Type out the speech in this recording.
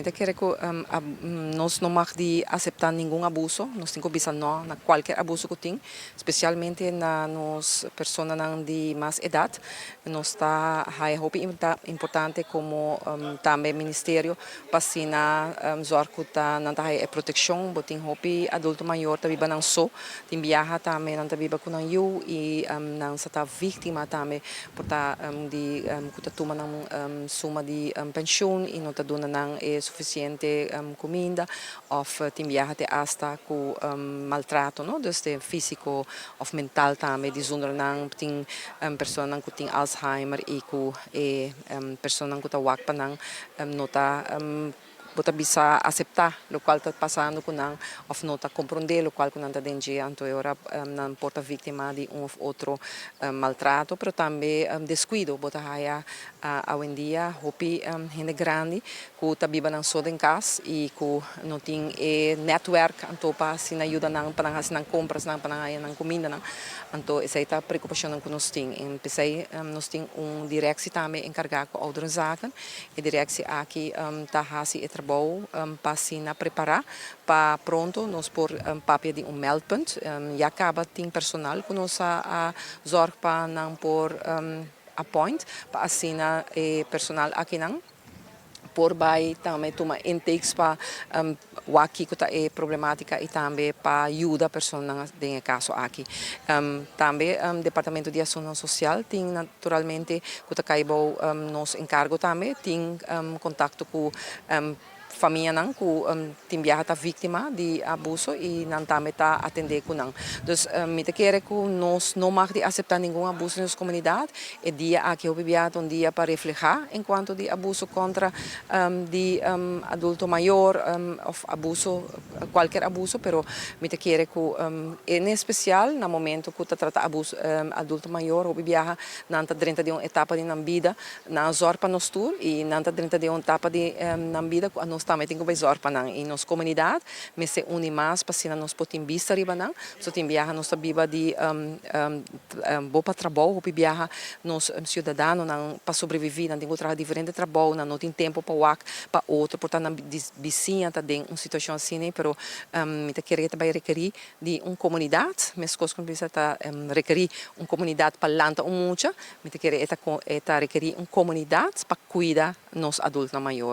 Mi ta kere ku nos no mag di aseptá ningun abuso. Nos tin ku bisa no na kualker abuso ku tin, spesialmente na nos personanan di mas edat. Nos ta haya hopi importante komo tambe ministerio pa asina zòrg ku ta nan ta haya e protekshon. Bo tin hopi adulto mayor ta biba nan so, tin biaha tambe nan ta biba ku nan yu i nan sa ta víktima tambe por ta di ku ta tuma nan suma di penshun i no ta duna nan e sufisiente kuminda òf tin biaha te asta ku maltrato, no, dus te físiko òf mental tambe di zundra nan. Tin personanan ku tin Alzheimer i ku e personanan ku ta wak pa nan no ta, bo ta bisa, aseptá lokual ta pasando ku nan òf no ta komprondé lokual ku nan ta den dje, anto e ora nan por ta víktima di un òf otro maltrato, pero tambe deskuido. Bo ta haya awendia hopi hende grandi ku ta biba nan so den kas i ku no tin e nètwèrk anto pa asina yuda nan pa nan hasi nan komprasnan, pa nan haya nan kumindanan. Anto esei ta preokupashonnan ku nos tin. En p'esei nos tin un direksie tambe enkargá ku ouderenzaken. E direksie aki ta hasi e trabou pa asina prepará pa pronto nos por papia di un meldpunt. Ya kaba tin personal ku nos a zòrg pa nan por appoint pa asina e personal akinan por bai tambe tuma intakes pa wak kiko ta e problematica y tambe pa yuda personanan den e caso aki. Tambe Departamento di Asuntonan Social tin naturalmente cu ta cay bou nos encargo, tambe tin contacto cu famianan cu tin biaha ta victima di abuso y nan tambe ta atende cu nan. Dus mi ta kere cu nos no mag di acepta ningun abuso den nos comunidad. E dia aki hopi biaha ta un dia pa refleha en cuanto di abuso contra di adulto mayor of abuso, cualkier abuso, pero mi ta kere cu en especial na momento cu ta trata abuso adulto mayor, hopi biaha nan ta drenta den un etapa di nan bida, nan a zorg pa nos tur y nan ta drenta den un etapa di nan bida cu anos tambe tin cu bay zorg pa nan y nos comunidad mester uni mas pa asina nos por tin bista riba nan. So tin biaha nos ta biba di bo pa trabou, hopi biaha nos ciudadanonan pa sobrevivi nan tin cu traha diferente trabou, nan no tin tempo pa wak pa otro, por ta nan bisiña ta den un situacion asina, pero mi ta kere ta bay rekeri di un comunidad, mescos cu mi bisa ta rekeri un comunidad pa lanta un mucha, mi ta kere e ta rekeri un comunidad pa cuida nos adultonan mayor.